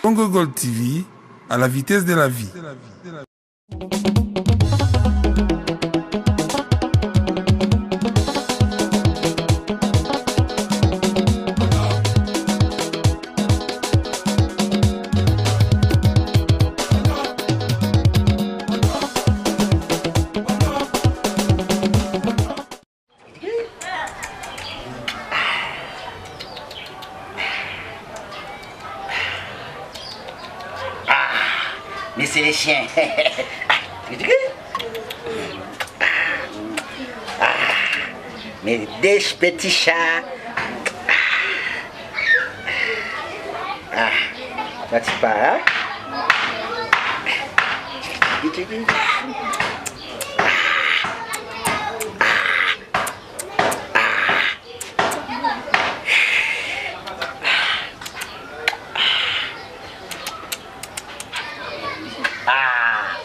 Congo Gold TV, à la vitesse de la vie. Mais c'est les chiens. Ah, mes deux petits chats. Ah, toi tu pars, hein? Ah,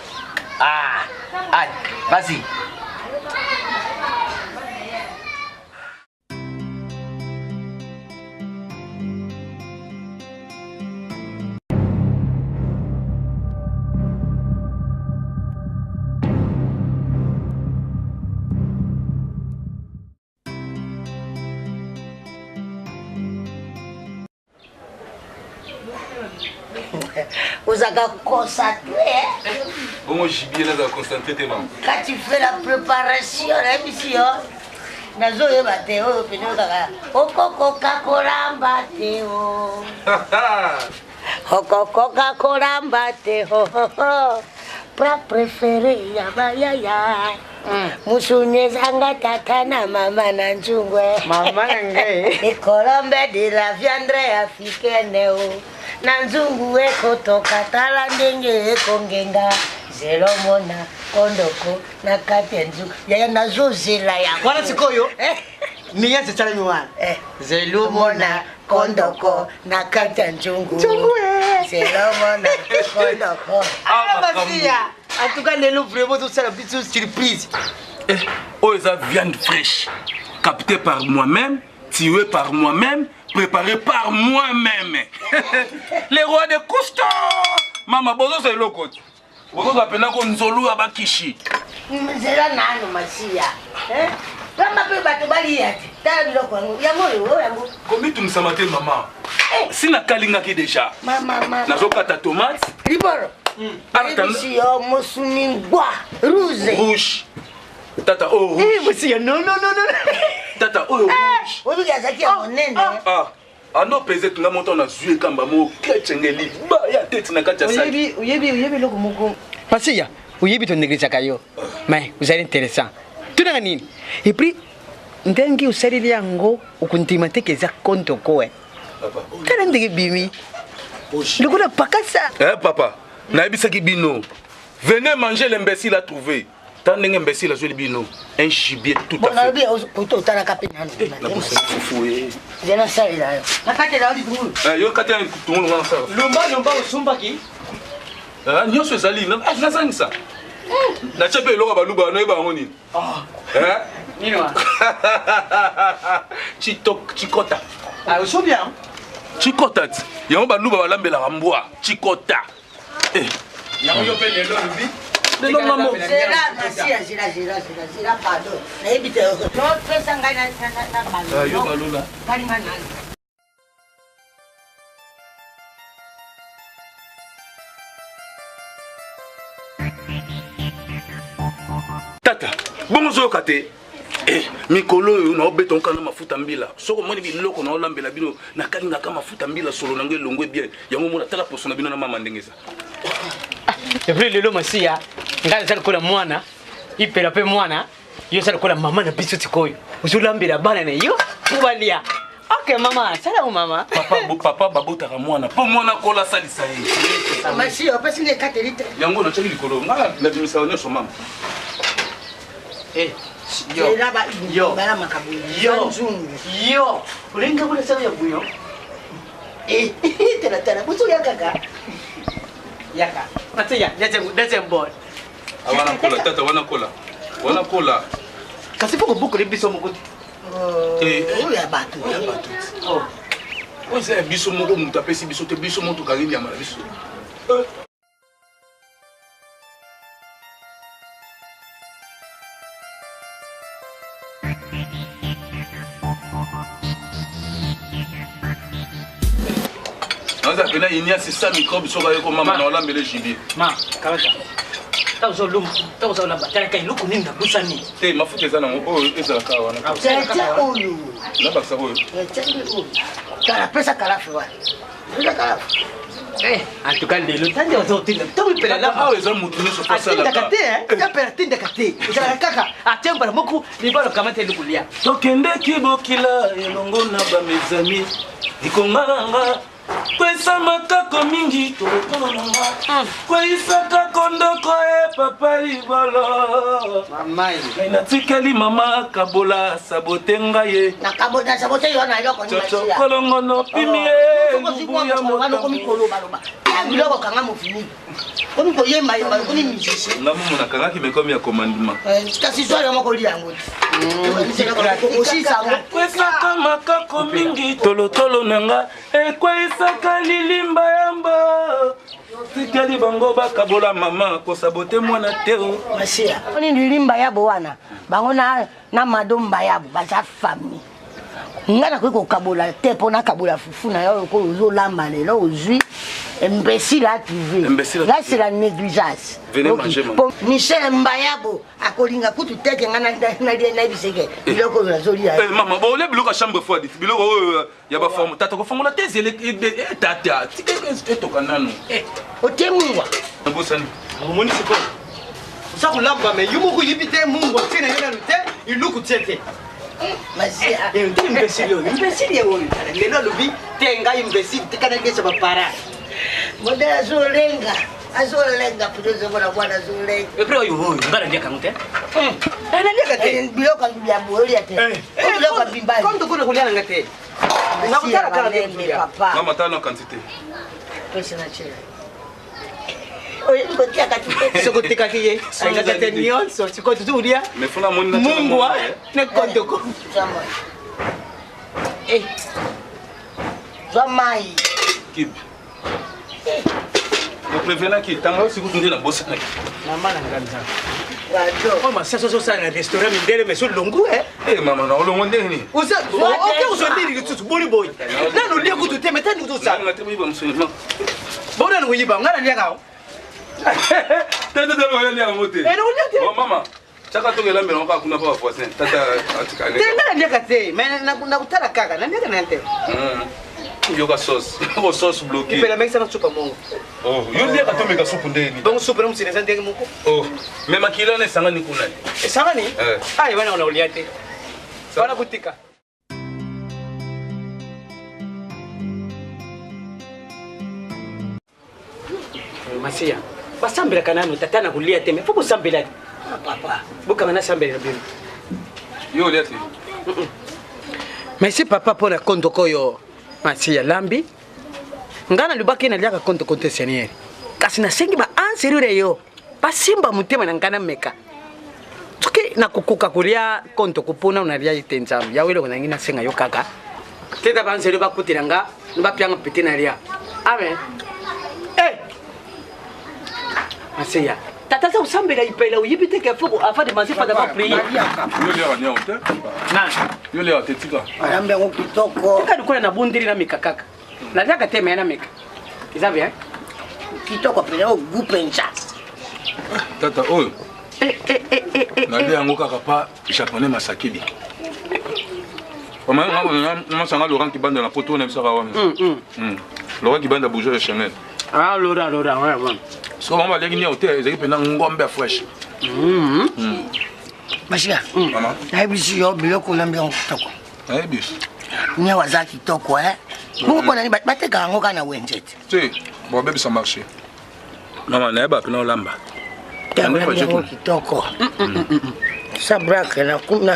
ah, ah, vas-y. ozalaka concentré bongo gibier nazala concentré te mama quand tu fais la préparation nayebisi yo nazoyeba te oyo pene kaka okokoka kolamba te o okokoka kolamba te o plat préféré ya bayaya musuni ezanga tata na mama na nzungwe mama na ngai ekolombe de la viandre africaine o na nzungu ekotoka tala ndenge ekongenga zelomona kondoko na kati ya nzungu yaya nazozela yango wana sikoyo Eh, niyanse esalami wana eh. zelomona kondoko na kati ya nzungu Nzungu, eh. zelomona kondoko Ah, masiya en tout cas lelo vraiment tosala biso surprise Eh, oyo eza viande fraîche captée par moi-même tuée par moi-même préparée par moi-même le roi de cousto mama bozozwa eloko te bozozwa mpena ko nzolu ya bakishi nzela nano masiya Eh? pamba mpe bato balia te tala biloko yango yango oyo oyo yango komitumisama te mama Eh. si nakalingaki deja mama nazokata tomate liboro ayebisi yo mosuni ngwa rouge rouge tata oyo rouge Eh, masiya non non non non tata oyo rouge oyoki azalaki ya monene ah ando pese tunga moto nazwi ekamba moko kecenge libaya teti na kati ya saki oyebi oyebi oyebi eloko moko masiya oyebi tonegligeaka yo mais ozali intéressant tunaka nini epuis ndenge osaleli yango okondima te ke eza kondoko e Papa, tala ndenge ebimi lokola pakasa Eh papa, nayebisaki bino. Venez manger l'imbécile a trouvé. Tant ndenge imbécile azweli bino un gibier tout bon à fait. nalobi koto otalaka mpe nano Nabosani fufu eh. nzela nasalela yo nakatela yo litungulu Eh, yo kati ya tungulu nga nasala. lomba lomba osumbaki Eh, nyonso ezali na- ah, nazangisa. Natie mpe eloko ya baluba noyeba yango nini? Eh? nini wana Chitok chikota. osumbi yango Chikota ti. Yango baluba balambelaka mbwa. Chikota. Eh, yango yo mpe lelo olobi lelo nga mo. zela masiya zela zela zela zela pardon nayebi te opesa ngai na Eh, yo balola. kalinga nano tata bongo ozoyoka te Eh, mikolo oyo naobeta okana mafuta mbila soki omoni biloko naolambela bino nakalingaka mafuta mbila solo nango elongwe bien yango omona tala poso na bino na mama ndenge eza epuis lelo masiya ngai naza lokola mwana ipela mpe mwana yo oza lokola mama na biso sikoyo ozolambela bana na yo mpo balia ok mama salango mama papa, bo, papa babotaka mwana mpo mwana akola asalisa ye masiya opesi ngai ekateli te yango natiaki likolo nga nabimisaka nyonso mama Eh, yo zela Yo. bala makambo Yo. nzungu yo olingi kuna salo ya buyo talatala bozoya kaka yaka masiya deuxième bol Ah, wana kola tata wana kola wana kola kasi mpo kobukoli biso moko te Eh. oyo ya bato Oh. Oyo eza ya biso moko, moto apesi biso te, biso moko tokangi nyama na biso. Naza pena Ignace sa microbe soki aye komama na olambele gibier. Ma, kamata. Ntango ozolumba, ntango ozolamba, talaka eloko nini nabosani. Te, mafuta eza nango oyo ezalaka wana. Tia oyo. Nabakisa oyo. Tia oyo. Tala, pesa kalafu wana. Pesa kalafu. Eh, en tout cas lelo tandi ozotinda ntango epela lamba awa eza motu nyonso po atindaka te epela atindaka te ezalaka kaka atie mbala moko libalo kamata eloko lia tokendeki bokila elongo na bamezami likonga na nga kwesa makako mingi tolokolo na nga kweyisaka kondoko e papa libolo ngai natikeli mama kabola sabote ngai ye sabote yo na eloko coco kolongono pimi ye lubu ya motokomi kolobaloba biloko kanga mofini komi koyembayemba okomi musicien nga momo nakangaki mekomi ya commandement kasi zwa yo moko olia yango te kwesaka makako mingi tolotolo na nga ekweisaka lilimba yambo tikali bango bakabola mama kosabote mwana te masiya oni lilimba yabo wana bango na, na madomba yabo baza famille nga nakoki kokabola te mpo nakabola fufu na yo lokola ozolamba lelo ozwi imbécile a trouvé là c'est la négligence okay. Michel Mbayabo akolinga kutu teke nga nayebisa ke biloko oyo nazolia mama bolia biloko ya chambre froide biloko oyo ya baforme tata kofongola te ezele tata tika etoka nanu otie mungwa nabosani omoni sikoyo oza kolamba me yo moko oyebi te mungwa tie na yo nanu te iluku tie te te imbécile oyo imbécile ye oyo lelo alobi te ngai imbécile tika nalekesa bapara modele azolenga azolenga puto ozomona mwana azolenga epre oyo oyo nga naliaka yango te naliaka te biloko ya boyolia te biloko ya bimbali comme tokona kolia nanga te nakotala kaka te papa mama tala na quantité pesa na chela otiaka soki otekaki ye alingaka te nyonso sikoyo tozokolia mungwa na kondoko zwa mai kibi oprevenaki tanga sikutu nde nabosanaki mama na nga nzambe oyo masasi ozosala na restaurant mindele mais olongu e mama na olongo ndenge nini oke ozwa nini lisusu boli boyi nanu olie kutu te mai tani kutu osala bo nanu koyiba nga naliaka yango te mama tiaka tongo elambela ngo kaka kuna mpa bavoisin tata atika te nga naliaka te mais nakotala kaka naliaka na te yoka sauce yoko sauce bloqué ipela mekisa na supa mongo oh yo liaka tomeka supu ndenge nini bongo supu na mosili eza ndenge moko oh mais makila wana esangani kuna esangani ah wana ona olia te wana kotika masiya basambelaka nanu tata na kolia te mais fo bosambela te papa bokanga nasambela bino yo olia te merci papa mpo na kondoko oyo masiya lambi ngai nalobaki naliaka kondoko te seigneur kasi nasengi baanserure yo basimba motema na ngai nameka soki nakokoka kolia kondoko mpo nano nalia ye te nzambe yawe eloko nangi nasenga yo kaka te ta baanserure bakutela nga bapianga pete nalia amen eh! Maseya tata aza kosambela ipela oyebi te ke faut avant de manger faut d'abord prier yo liaka niao te na yo liaka te tika alambi yango kitoko tika lokola nabondeli nameka kaka naliaka te me nameka eza bien kitoko mpenza oyo gu mpenza tata oyo nalia yango kaka pa japonais masakidi masanga Laurent Kibanda na poto na bisaka wana Laurent Kibanda bourgeois de Chanel. Ah Laurent Laurent ouais ouais. So bango baliaki niao te ezalaki mpenza ngombe ya fresh. Masika nayebisi yo biloko olambi yango kitoko. Nayebi. Niao aza kitoko eh. Bongo mpo nani batekaka yango kaka na wenze te. Te, babebisa marché. Mama nayeba mpena olamba. Yango kitoko. Sabrake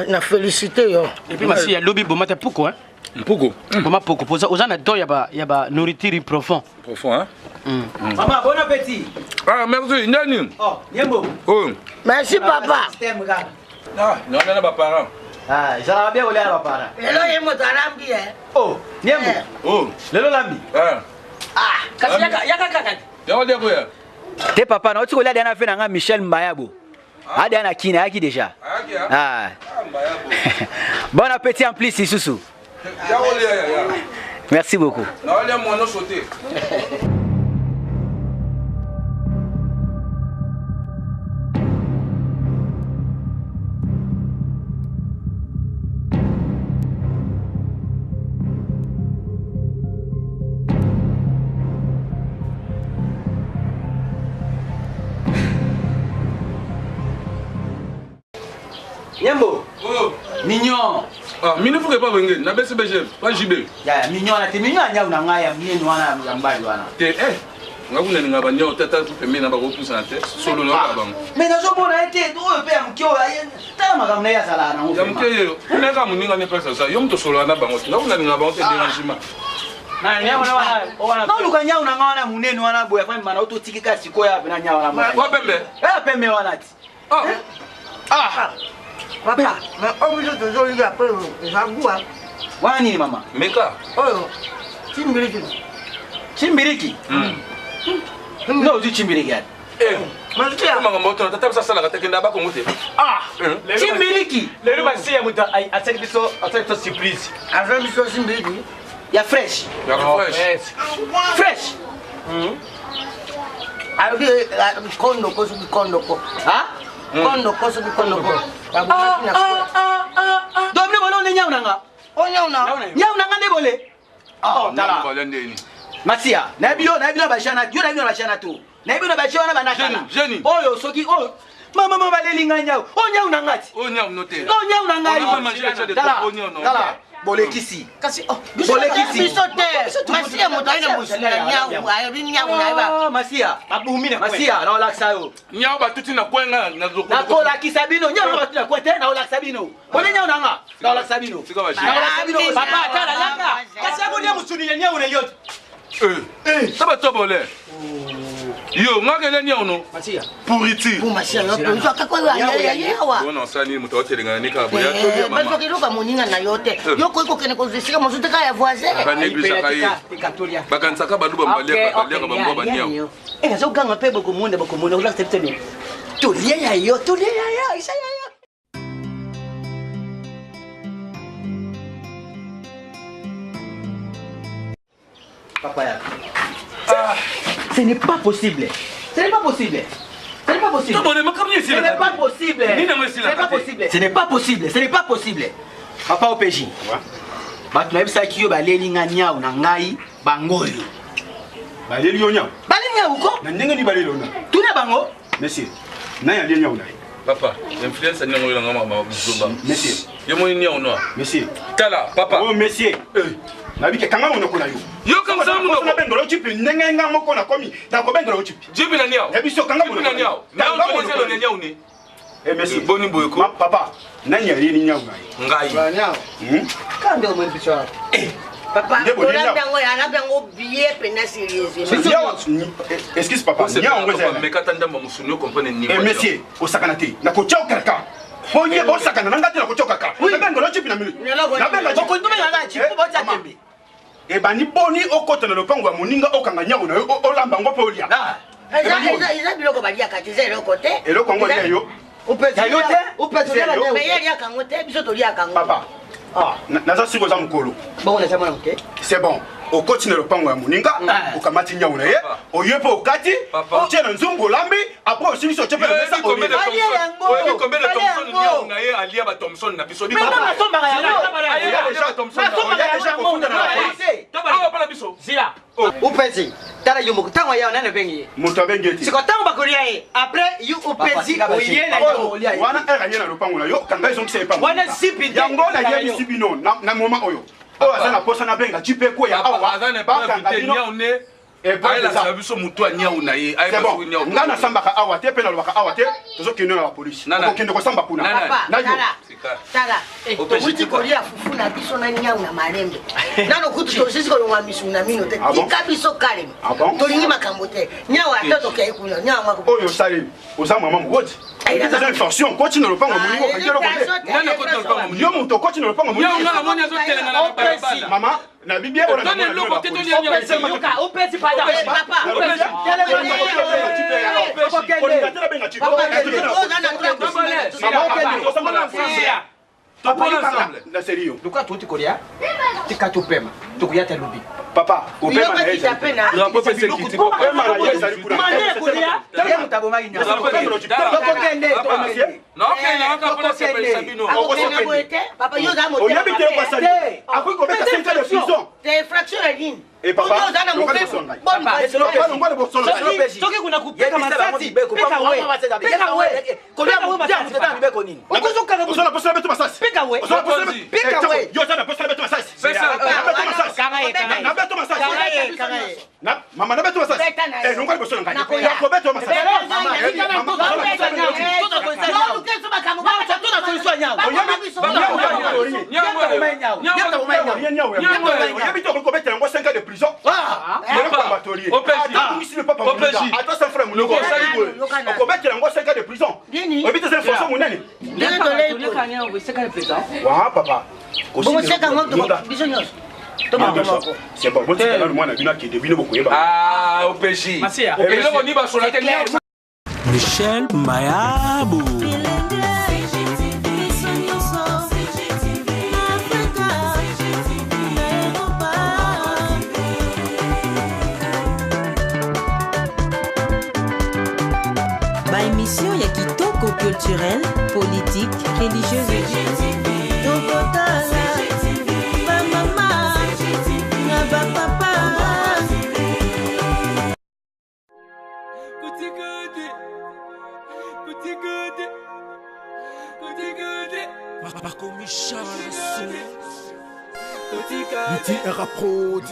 na félicité yo. Et puis masi ya lobi bomata puku hein. Mpuku. Boma puku poza oza na don ya ba ya ba nourriture profond. Profond hein. Mama bon appétit. Ah merci ndani. Oh, yembo. Oh. Merci papa. Ah, non na ba parents. Ah, ezalaka bien kolia na baparent. Lelo ye moto alambi e. Oh, Niembo. Oh. Lelo lambi. Ah. Ah, kasi yaka yaka kaka. Yaka dia koya. Te papa, nauti kolia dia na fe na nga Michel Mbayabo. Adia na kina ayaki déjà. Ayaki ah. Ah. Ah, Mbayabo. Bon appétit en plus lisusu. Ya kolia ya ya. Merci beaucoup. Na olia mwana sauter. Nyembo. Oh. Mignon. Ah, mine fuke pa wenge, na BCBG, pa JB. Ya mignon na te mignon anya na ngai ya mine wana ya mbali wana. Te eh. Nga kuna ninga ba nyao tata pembeni na bakopusana te solo na ba bango. Mais nazomona ye te oyo mpe ya moke oyo aye tala makambo na ye azalaka nango. Ya moke ye kuna kaka moninga ne place aza yo moto osolola na bango te nga kuna ninga bango te dérangement. Naoluka nyau na nga wana monene wana boye afai mana ototiki kaka sikoyo ape na nyau wana. Wa pembe. Ya pembe wana ti. Ah. Ah. Papa, mais oyo biso tozolia mpe eza gua. Wana nini mama? Meka. Oyo chimbiliki. Chimbiliki? No, ozwi chimbiliki yani. Eh. Makambo otona tata biso asalaka te kende abakongo te. Ah! Chimbiliki. Lelo basi ya moto asali biso asali biso surprise. Asali biso chimbiliki. Ya fresh. Ya fresh. Fresh. Alobi kondoko soki kondoko. Ha? Kondoko soki kondoko. Babomaki na Donc bino bole onde nyau na nga. O nyau na. Nyau na nga nde bole. Oh, tala. Nyau ndeni. Masia, nayebi yo, nayebi na bajana, yo nayebi na bajana to. Nayebi na bajana wana banakala. Jeune. Oyo soki oyo mama mama baleli ngai nyau. Oyo nyau na nga ti. Oyo nyau no te. Oyo nyau na ngai. On a pas mangé le Tala, oyo nyau no. Tala, bolekisi. Kasi oh, bolekisi. Biso te. Masia moto ayi na mosuni ya nyau, ayebi nyau na ye ba. Ah, Masia. Babumi na Masia, naolakisa yo. Nyau batuti na kwenga na Nakolakisa bino, nyau na batuti na kwe te, naolakisa bino. Bole nyau na nga, naolakisa bino. Tika ba Naolakisa bino. Papa tala yaka. Kasi akolia mosuni ya nyau na yo. Eh. Ça va toi bolé. Yo, nga kele nyau no. Masia. Pourriture. Bu masia yo mpe ozwaka kwa yawa. Bona osala nini moto aotelengana ni kaka boya tolia mama. Bazwaka eloko ya moninga na yo te. Yo koki kokende kozwa esika mosusu te kaka ya voisin. Banégligaka ye. Bakanisaka baluba baliaka bambwa banyau. Eh, azoganga mpe bokomona bokomona olakisa biso nini. Tolia ya yo, tolia ya yo, isa ya yo. Papa ya. Ah, ce n'est pas possible. Ce n'est pas possible. Ce n'est pas possible. Ce n'est pas possible. Ce n'est pas possible. Ce n'est pas possible. Ce n'est pas possible. Papa OPJ. Bato nayebisaki yo baleli nga nyau na ngai bango oyo. Baleli yo nyau? Baleli nyau ko? Na ndenge nini baleli yo nyau? Tuna bango. Monsieur, nani alie nyau na ye? Papa, influence ndenge oyo nanga mama buzoba. Monsieur. Yo moni nyau noir. Monsieur. Tala, papa. Oh monsieur. Nabike kanga monoko na yo. Yo kanga monoko. Na bendolo chipi ndenge nga moko na komi na ko bendolo chipi. Jibi na nyau. Na biso kanga monoko. na nyau. Na yo to nyau ni. Eh monsieur. Boni boye ko. Papa, nani alie nyau na ye? Ngai. Ba nyau. Kande omoni biso awa. Eh. Papa, olandi yango alandi yango bien mpena sérieusement. Excuse papa, nyau ngo ezala. Mekata ndamba musuni comprendre niveau. Eh monsieur, osakana te. Na kotia okaka. Bonye bosakana na nga te na kotia okaka. Na bendolo chipi na minute. Na benga chipi. Bokondi benga nga chipi botia tembe. Ebandi boni okota na lopango ya moninga okanga nyau na yo olamba ngo mpe olia. Eza biloko baliaka te, eza eloko te. Eloko yango olia yo. Ya yo te? Mais ye aliaka yango te, biso toliaka yango. Papa, naza siko oza mokolo. Bongo naza mwana moke. C'est bon. Okoti na lopango ya moninga, okamati nyau na ye, oye mpe okati, otie na nzungu olambi, après osilisi otie mpe na mesa olie. Oyebi combien de Thomson nyau na ye alia ba Thomson na biso. Mais non, nasombaka yango. Nasombaka yango. Awa pala biso. Zila. Upesi. Tala yo moko ntango ya nani abengi ye. Moto abengi ye te. Siko ntango bakolia ye après yo upesi oye na yo. Wana ere aye na lopango na yo, kanga ezongisa ye pango. Wana zipi te. Yango nayebisi bino na moment oyo. Oyo aza na posa nabenga jipe ekweya awa. Aza na Bakanga preuve te bino. nyau ne. Ayelakisa biso motu ya niau na ye. C'est bon. Nga nasambaka awa te mpe nalobaka awa te, tozokende na bapolisi, okokende kosamba kuna. Na yo tala, towuti kolia fufu na biso na niau na malembe, nano kutu tosisi kolongwa misuni na mino te. Tika biso kalema, tolingi makambo te. Niau ata tokei kuna, niau mako oyo osali, oza mama mokoti, eza infraction. Okoti na lopango moningo, okangi eloko te. Yo moto okoti na lopango moningo, mama na bibia. Otoni eloko te, toni. Opesi pardon. Luka tuti kolia, tika topema, tokoya te lobi. Papa. Oyebi te basali akoki kobeta 5 ans de prison. Infraction ya nini? Soki kuna kupeka masasi, peka we, peka we, mibeko nini? Ozala posa beto masasi, peka we, peka we. Yo oza na posa beto masasi, na beto masasi, mama, na beto masasi. Elongo liboso na ngai, nakobeta masasi. Oyebi te okoki kobetela yango 5 ans de prison. Atangisi le papa, ata sa frère monoko, okobetela yango 5 ans de prison. Oyebi te eza infraction monene wa papa. Biso nyonso. C'est bon, botika nanu mwana bino akende, bino bokoyeba. OPJ, eloko ni basola te. Michel Mayabo. Baémission ya kitoko, culturelle, politique, religieuse. Tokotala bamama na bapapa. UTR Prod,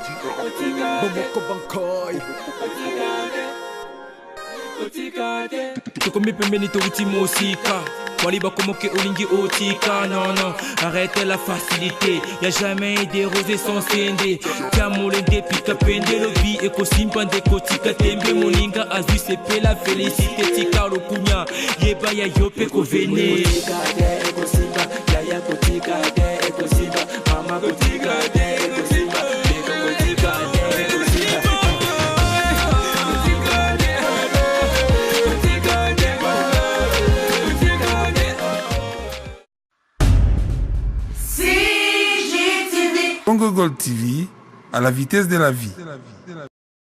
Bomoko Bankoy. Tokomi pembeni, touti mosika, wali bakomoke olingi otika. Non non, arrête la facilité, ya jamais des roses sans sende. Tia molende, pika pende, lobi ekosimba nde kotika tembe. Moninga azwi, sepela, félicité, tika lokunya, yeba ya yo mpe kovene. Ekosimba yaya, kotika te, ekosimba mama, kotika te, ekosimba ndeko, kotika te, ekosimba. Congo Gold TV, à la vitesse de la vie.